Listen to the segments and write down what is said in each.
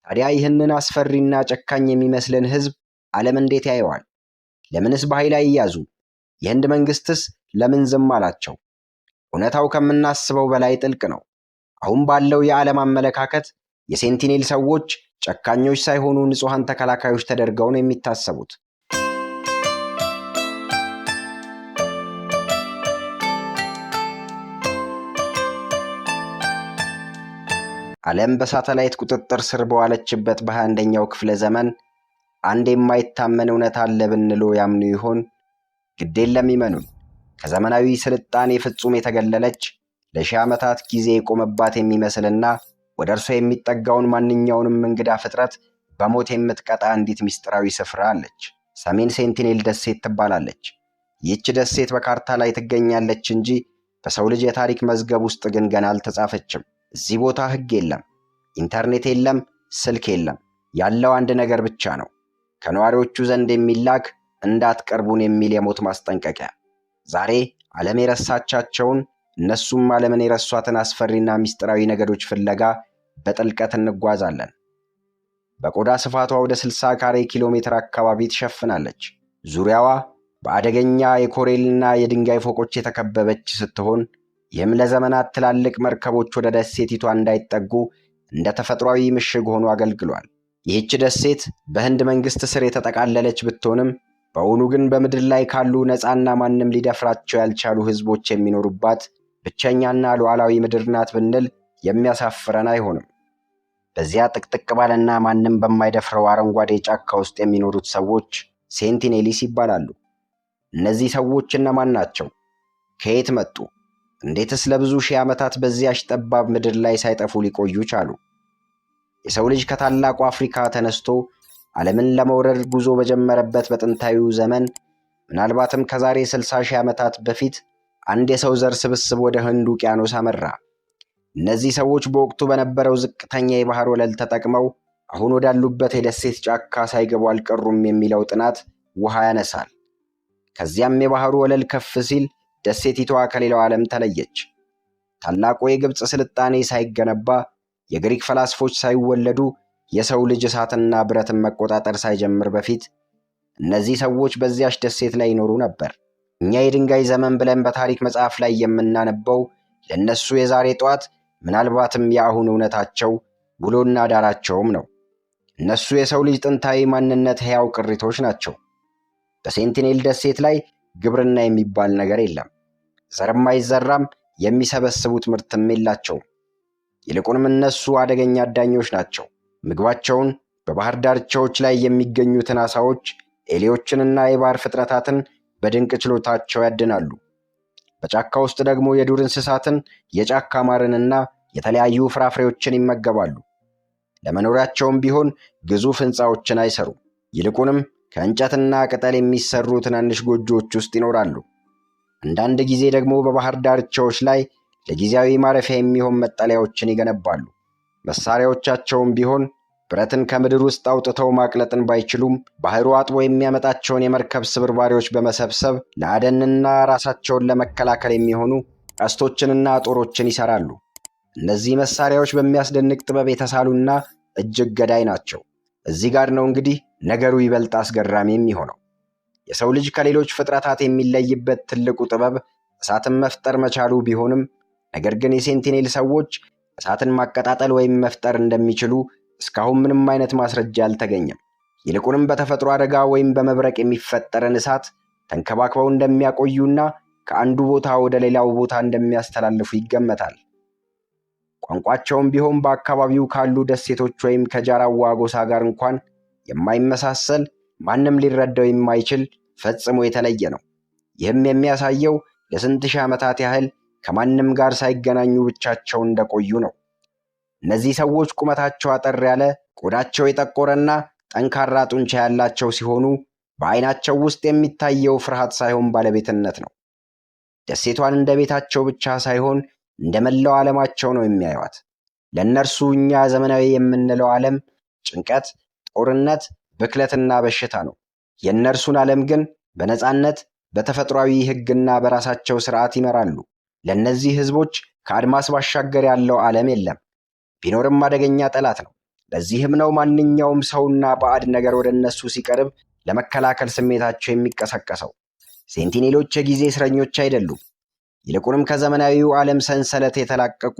ታዲያ ይህንን አስፈሪና ጨካኝ የሚመስልን ሕዝብ ዓለም እንዴት ያየዋል? ለምንስ በኃይል አይያዙም? የህንድ መንግስትስ ለምን ዝም አላቸው? እውነታው ከምናስበው በላይ ጥልቅ ነው። አሁን ባለው የዓለም አመለካከት የሴንቲኔል ሰዎች ጨካኞች ሳይሆኑ ንጹሐን ተከላካዮች ተደርገው ነው የሚታሰቡት። ዓለም በሳተላይት ቁጥጥር ስር በዋለችበት በ21ኛው ክፍለ ዘመን አንድ የማይታመን እውነት አለ ብንሎ ያምኑ ይሆን? ግዴለም ይመኑን። ከዘመናዊ ስልጣኔ ፍጹም የተገለለች፣ ለሺህ ዓመታት ጊዜ የቆመባት የሚመስልና ወደ እርሷ የሚጠጋውን ማንኛውንም እንግዳ ፍጥረት በሞት የምትቀጣ አንዲት ምስጢራዊ ስፍራ አለች። ሰሜን ሴንቲኔል ደሴት ትባላለች። ይህች ደሴት በካርታ ላይ ትገኛለች እንጂ በሰው ልጅ የታሪክ መዝገብ ውስጥ ግን ገና አልተጻፈችም። እዚህ ቦታ ሕግ የለም፣ ኢንተርኔት የለም፣ ስልክ የለም። ያለው አንድ ነገር ብቻ ነው፣ ከነዋሪዎቹ ዘንድ የሚላክ እንዳትቀርቡን የሚል የሞት ማስጠንቀቂያ። ዛሬ ዓለም የረሳቻቸውን እነሱም ዓለምን የረሷትን አስፈሪና ምስጢራዊ ነገዶች ፍለጋ በጥልቀት እንጓዛለን። በቆዳ ስፋቷ ወደ 60 ካሬ ኪሎ ሜትር አካባቢ ትሸፍናለች። ዙሪያዋ በአደገኛ የኮሬልና የድንጋይ ፎቆች የተከበበች ስትሆን ይህም ለዘመናት ትላልቅ መርከቦች ወደ ደሴቲቷ እንዳይጠጉ እንደ ተፈጥሯዊ ምሽግ ሆኖ አገልግሏል። ይህች ደሴት በህንድ መንግስት ስር የተጠቃለለች ብትሆንም በእውኑ ግን በምድር ላይ ካሉ ነፃና ማንም ሊደፍራቸው ያልቻሉ ህዝቦች የሚኖሩባት ብቸኛና ሉዓላዊ ምድር ናት ብንል የሚያሳፍረን አይሆንም። በዚያ ጥቅጥቅ ባለና ማንም በማይደፍረው አረንጓዴ ጫካ ውስጥ የሚኖሩት ሰዎች ሴንቲኔሊስ ይባላሉ። እነዚህ ሰዎች እነማን ናቸው? ከየት መጡ? እንዴትስ ለብዙ ሺህ ዓመታት በዚያች ጠባብ ምድር ላይ ሳይጠፉ ሊቆዩ ቻሉ? የሰው ልጅ ከታላቁ አፍሪካ ተነስቶ ዓለምን ለመውረር ጉዞ በጀመረበት በጥንታዊው ዘመን፣ ምናልባትም ከዛሬ 60 ሺህ ዓመታት በፊት፣ አንድ የሰው ዘር ስብስብ ወደ ህንድ ውቅያኖስ አመራ። እነዚህ ሰዎች በወቅቱ በነበረው ዝቅተኛ የባህር ወለል ተጠቅመው አሁን ወዳሉበት የደሴት ጫካ ሳይገቡ አልቀሩም የሚለው ጥናት ውሃ ያነሳል። ከዚያም የባህሩ ወለል ከፍ ሲል ደሴቲቷ ከሌላው ዓለም ተለየች። ታላቁ የግብፅ ስልጣኔ ሳይገነባ፣ የግሪክ ፈላስፎች ሳይወለዱ፣ የሰው ልጅ እሳትና ብረትን መቆጣጠር ሳይጀምር በፊት እነዚህ ሰዎች በዚያች ደሴት ላይ ይኖሩ ነበር። እኛ የድንጋይ ዘመን ብለን በታሪክ መጽሐፍ ላይ የምናነበው ለእነሱ የዛሬ ጠዋት፣ ምናልባትም የአሁን እውነታቸው፣ ውሎና ዳራቸውም ነው። እነሱ የሰው ልጅ ጥንታዊ ማንነት ሕያው ቅሪቶች ናቸው። በሴንቲኔል ደሴት ላይ ግብርና የሚባል ነገር የለም። ዘርም አይዘራም፣ የሚሰበስቡት ምርትም የላቸውም። ይልቁንም እነሱ አደገኛ አዳኞች ናቸው። ምግባቸውን በባህር ዳርቻዎች ላይ የሚገኙትን ዓሣዎች፣ ኤሌዎችንና የባህር ፍጥረታትን በድንቅ ችሎታቸው ያድናሉ። በጫካ ውስጥ ደግሞ የዱር እንስሳትን፣ የጫካ ማርንና የተለያዩ ፍራፍሬዎችን ይመገባሉ። ለመኖሪያቸውም ቢሆን ግዙፍ ሕንፃዎችን አይሰሩም። ይልቁንም ከእንጨትና ቅጠል የሚሰሩ ትናንሽ ጎጆዎች ውስጥ ይኖራሉ። አንዳንድ ጊዜ ደግሞ በባህር ዳርቻዎች ላይ ለጊዜያዊ ማረፊያ የሚሆን መጠለያዎችን ይገነባሉ። መሳሪያዎቻቸውም ቢሆን ብረትን ከምድር ውስጥ አውጥተው ማቅለጥን ባይችሉም ባህሩ አጥቦ የሚያመጣቸውን የመርከብ ስብርባሪዎች በመሰብሰብ ለአደንና ራሳቸውን ለመከላከል የሚሆኑ ቀስቶችንና ጦሮችን ይሰራሉ። እነዚህ መሳሪያዎች በሚያስደንቅ ጥበብ የተሳሉና እጅግ ገዳይ ናቸው። እዚህ ጋር ነው እንግዲህ ነገሩ ይበልጥ አስገራሚ የሚሆነው። የሰው ልጅ ከሌሎች ፍጥረታት የሚለይበት ትልቁ ጥበብ እሳትን መፍጠር መቻሉ ቢሆንም፣ ነገር ግን የሴንቲኔል ሰዎች እሳትን ማቀጣጠል ወይም መፍጠር እንደሚችሉ እስካሁን ምንም አይነት ማስረጃ አልተገኘም። ይልቁንም በተፈጥሮ አደጋ ወይም በመብረቅ የሚፈጠርን እሳት ተንከባክበው እንደሚያቆዩና ከአንዱ ቦታ ወደ ሌላው ቦታ እንደሚያስተላልፉ ይገመታል። ቋንቋቸውም ቢሆን በአካባቢው ካሉ ደሴቶች ወይም ከጃራዋ ጎሳ ጋር እንኳን የማይመሳሰል፣ ማንም ሊረዳው የማይችል፣ ፈጽሞ የተለየ ነው። ይህም የሚያሳየው ለስንት ሺህ ዓመታት ያህል ከማንም ጋር ሳይገናኙ ብቻቸውን እንደቆዩ ነው። እነዚህ ሰዎች ቁመታቸው አጠር ያለ፣ ቆዳቸው የጠቆረና ጠንካራ ጡንቻ ያላቸው ሲሆኑ በዓይናቸው ውስጥ የሚታየው ፍርሃት ሳይሆን ባለቤትነት ነው። ደሴቷን እንደ ቤታቸው ብቻ ሳይሆን እንደ መላው ዓለማቸው ነው የሚያዩት። ለእነርሱ እኛ ዘመናዊ የምንለው ዓለም ጭንቀት፣ ጦርነት፣ ብክለትና በሽታ ነው። የእነርሱን ዓለም ግን በነፃነት፣ በተፈጥሯዊ ሕግና በራሳቸው ስርዓት ይመራሉ። ለእነዚህ ሕዝቦች ከአድማስ ባሻገር ያለው ዓለም የለም። ቢኖርም አደገኛ ጠላት ነው። ለዚህም ነው ማንኛውም ሰውና ባዕድ ነገር ወደ እነሱ ሲቀርብ ለመከላከል ስሜታቸው የሚቀሰቀሰው። ሴንቲኔሎች የጊዜ እስረኞች አይደሉም። ይልቁንም ከዘመናዊው ዓለም ሰንሰለት የተላቀቁ፣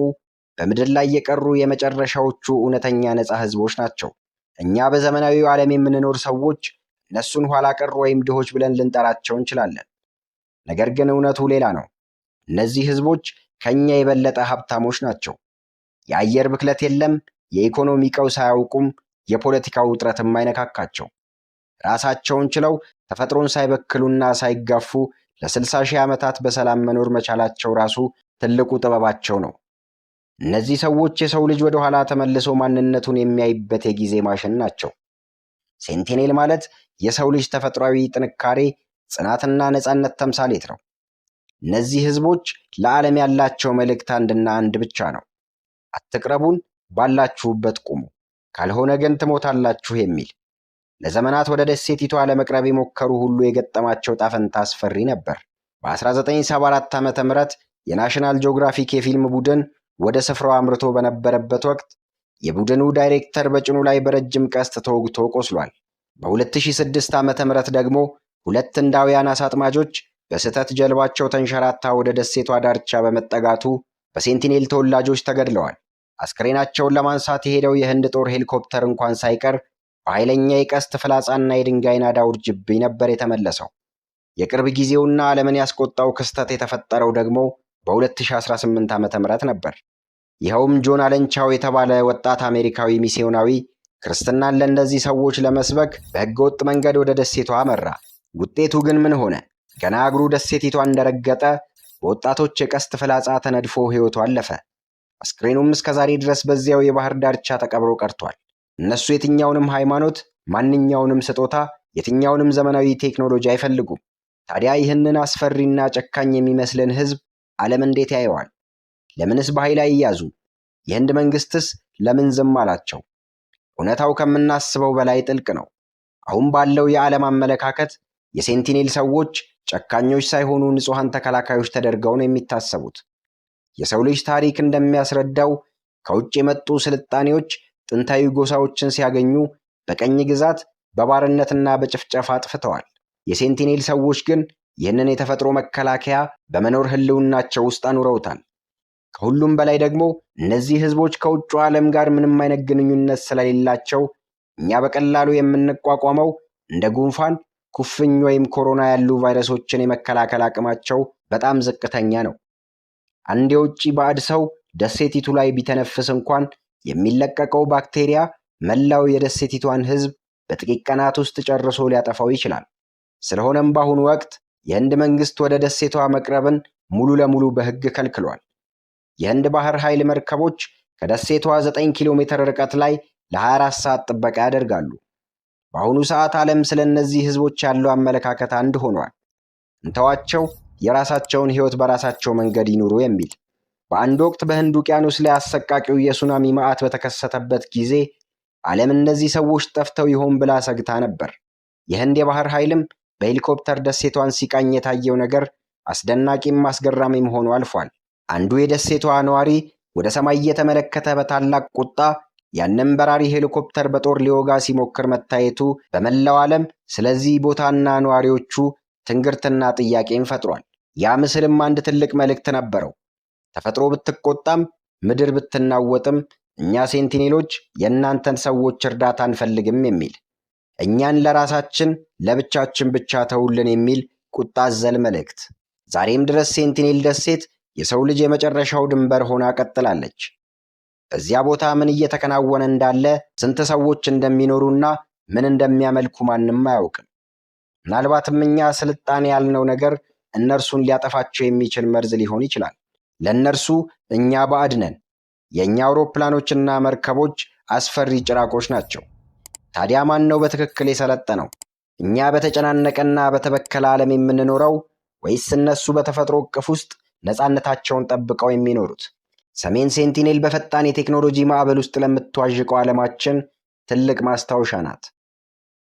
በምድር ላይ የቀሩ የመጨረሻዎቹ እውነተኛ ነፃ ህዝቦች ናቸው። እኛ በዘመናዊው ዓለም የምንኖር ሰዎች እነሱን ኋላ ቀር ወይም ድሆች ብለን ልንጠራቸው እንችላለን። ነገር ግን እውነቱ ሌላ ነው። እነዚህ ህዝቦች ከኛ የበለጠ ሀብታሞች ናቸው። የአየር ብክለት የለም፣ የኢኮኖሚ ቀውስ አያውቁም፣ የፖለቲካ ውጥረትም አይነካካቸው። ራሳቸውን ችለው ተፈጥሮን ሳይበክሉና ሳይጋፉ ለ60,000 ዓመታት በሰላም መኖር መቻላቸው ራሱ ትልቁ ጥበባቸው ነው። እነዚህ ሰዎች የሰው ልጅ ወደ ኋላ ተመልሶ ማንነቱን የሚያይበት የጊዜ ማሽን ናቸው። ሴንቲኔል ማለት የሰው ልጅ ተፈጥሯዊ ጥንካሬ፣ ጽናትና ነፃነት ተምሳሌት ነው። እነዚህ ህዝቦች ለዓለም ያላቸው መልእክት አንድና አንድ ብቻ ነው። አትቅረቡን፣ ባላችሁበት ቁሙ፣ ካልሆነ ግን ትሞታላችሁ የሚል። ለዘመናት ወደ ደሴቲቷ ለመቅረብ የሞከሩ ሁሉ የገጠማቸው እጣፈንታ አስፈሪ ነበር። በ1974 ዓ.ም የናሽናል ጂኦግራፊክ የፊልም ቡድን ወደ ስፍራው አምርቶ በነበረበት ወቅት የቡድኑ ዳይሬክተር በጭኑ ላይ በረጅም ቀስት ተወግቶ ቆስሏል። በ2006 ዓ.ም ደግሞ ሁለት ህንዳውያን አሳ አጥማጆች በስህተት ጀልባቸው ተንሸራታ ወደ ደሴቷ ዳርቻ በመጠጋቱ በሴንቲኔል ተወላጆች ተገድለዋል። አስክሬናቸውን ለማንሳት የሄደው የህንድ ጦር ሄሊኮፕተር እንኳን ሳይቀር በኃይለኛ የቀስት ፍላጻና የድንጋይ ናዳ ውርጅብኝ ነበር የተመለሰው። የቅርብ ጊዜውና ዓለምን ያስቆጣው ክስተት የተፈጠረው ደግሞ በ2018 ዓ.ም ነበር። ይኸውም ጆን አለንቻው የተባለ ወጣት አሜሪካዊ ሚስዮናዊ ክርስትናን ለእነዚህ ሰዎች ለመስበክ በህገወጥ መንገድ ወደ ደሴቷ አመራ። ውጤቱ ግን ምን ሆነ? ገና እግሩ ደሴቲቷ እንደረገጠ በወጣቶች የቀስት ፍላጻ ተነድፎ ሕይወቱ አለፈ። አስክሬኑም እስከ ዛሬ ድረስ በዚያው የባህር ዳርቻ ተቀብሮ ቀርቷል። እነሱ የትኛውንም ሃይማኖት፣ ማንኛውንም ስጦታ፣ የትኛውንም ዘመናዊ ቴክኖሎጂ አይፈልጉም። ታዲያ ይህንን አስፈሪና ጨካኝ የሚመስልን ህዝብ ዓለም እንዴት ያየዋል? ለምንስ በኃይል አይያዙ? የህንድ መንግስትስ ለምን ዝም አላቸው? እውነታው ከምናስበው በላይ ጥልቅ ነው። አሁን ባለው የዓለም አመለካከት የሴንቲኔል ሰዎች ጨካኞች ሳይሆኑ ንጹሐን ተከላካዮች ተደርገው ነው የሚታሰቡት። የሰው ልጅ ታሪክ እንደሚያስረዳው ከውጭ የመጡ ስልጣኔዎች ጥንታዊ ጎሳዎችን ሲያገኙ በቀኝ ግዛት፣ በባርነትና በጭፍጨፋ አጥፍተዋል። የሴንቲኔል ሰዎች ግን ይህንን የተፈጥሮ መከላከያ በመኖር ህልውናቸው ውስጥ አኑረውታል። ከሁሉም በላይ ደግሞ እነዚህ ህዝቦች ከውጭ ዓለም ጋር ምንም አይነት ግንኙነት ስለሌላቸው እኛ በቀላሉ የምንቋቋመው እንደ ጉንፋን፣ ኩፍኝ ወይም ኮሮና ያሉ ቫይረሶችን የመከላከል አቅማቸው በጣም ዝቅተኛ ነው። አንድ የውጭ ባዕድ ሰው ደሴቲቱ ላይ ቢተነፍስ እንኳን የሚለቀቀው ባክቴሪያ መላው የደሴቲቷን ህዝብ በጥቂት ቀናት ውስጥ ጨርሶ ሊያጠፋው ይችላል። ስለሆነም በአሁኑ ወቅት የህንድ መንግስት ወደ ደሴቷ መቅረብን ሙሉ ለሙሉ በህግ ከልክሏል። የህንድ ባህር ኃይል መርከቦች ከደሴቷ 9 ኪሎ ሜትር ርቀት ላይ ለ24 ሰዓት ጥበቃ ያደርጋሉ። በአሁኑ ሰዓት ዓለም ስለ እነዚህ ህዝቦች ያለው አመለካከት አንድ ሆኗል። እንተዋቸው፣ የራሳቸውን ህይወት በራሳቸው መንገድ ይኑሩ የሚል። በአንድ ወቅት በህንድ ውቅያኖስ ላይ አሰቃቂው የሱናሚ መዓት በተከሰተበት ጊዜ ዓለም እነዚህ ሰዎች ጠፍተው ይሆን ብላ ሰግታ ነበር። የህንድ የባህር ኃይልም በሄሊኮፕተር ደሴቷን ሲቃኝ የታየው ነገር አስደናቂም አስገራሚም ሆኖ አልፏል። አንዱ የደሴቷ ነዋሪ ወደ ሰማይ እየተመለከተ በታላቅ ቁጣ ያንን በራሪ ሄሊኮፕተር በጦር ሊወጋ ሲሞክር መታየቱ በመላው ዓለም ስለዚህ ቦታና ነዋሪዎቹ ትንግርትና ጥያቄን ፈጥሯል። ያ ምስልም አንድ ትልቅ መልእክት ነበረው። ተፈጥሮ ብትቆጣም ምድር ብትናወጥም እኛ ሴንቲኔሎች የእናንተን ሰዎች እርዳታ አንፈልግም የሚል፣ እኛን ለራሳችን ለብቻችን ብቻ ተውልን የሚል ቁጣ አዘል መልእክት። ዛሬም ድረስ ሴንቲኔል ደሴት የሰው ልጅ የመጨረሻው ድንበር ሆና ቀጥላለች። በዚያ ቦታ ምን እየተከናወነ እንዳለ፣ ስንት ሰዎች እንደሚኖሩና ምን እንደሚያመልኩ ማንም አያውቅም። ምናልባትም እኛ ስልጣኔ ያልነው ነገር እነርሱን ሊያጠፋቸው የሚችል መርዝ ሊሆን ይችላል። ለእነርሱ እኛ ባዕድ ነን። የእኛ አውሮፕላኖችና መርከቦች አስፈሪ ጭራቆች ናቸው። ታዲያ ማን ነው በትክክል የሰለጠነው? እኛ በተጨናነቀና በተበከለ ዓለም የምንኖረው ወይስ እነሱ በተፈጥሮ እቅፍ ውስጥ ነፃነታቸውን ጠብቀው የሚኖሩት? ሰሜን ሴንቲኔል በፈጣን የቴክኖሎጂ ማዕበል ውስጥ ለምትዋዥቀው ዓለማችን ትልቅ ማስታወሻ ናት።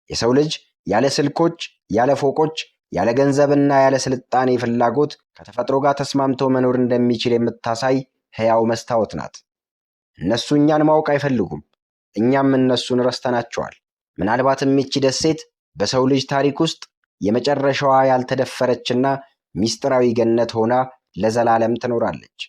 የሰው ልጅ ያለ ስልኮች፣ ያለ ፎቆች፣ ያለ ገንዘብና ያለ ስልጣኔ ፍላጎት ከተፈጥሮ ጋር ተስማምቶ መኖር እንደሚችል የምታሳይ ሕያው መስታወት ናት። እነሱ እኛን ማወቅ አይፈልጉም። እኛም እነሱን ረስተናቸዋል። ምናልባትም ይቺ ደሴት በሰው ልጅ ታሪክ ውስጥ የመጨረሻዋ ያልተደፈረችና ሚስጥራዊ ገነት ሆና ለዘላለም ትኖራለች።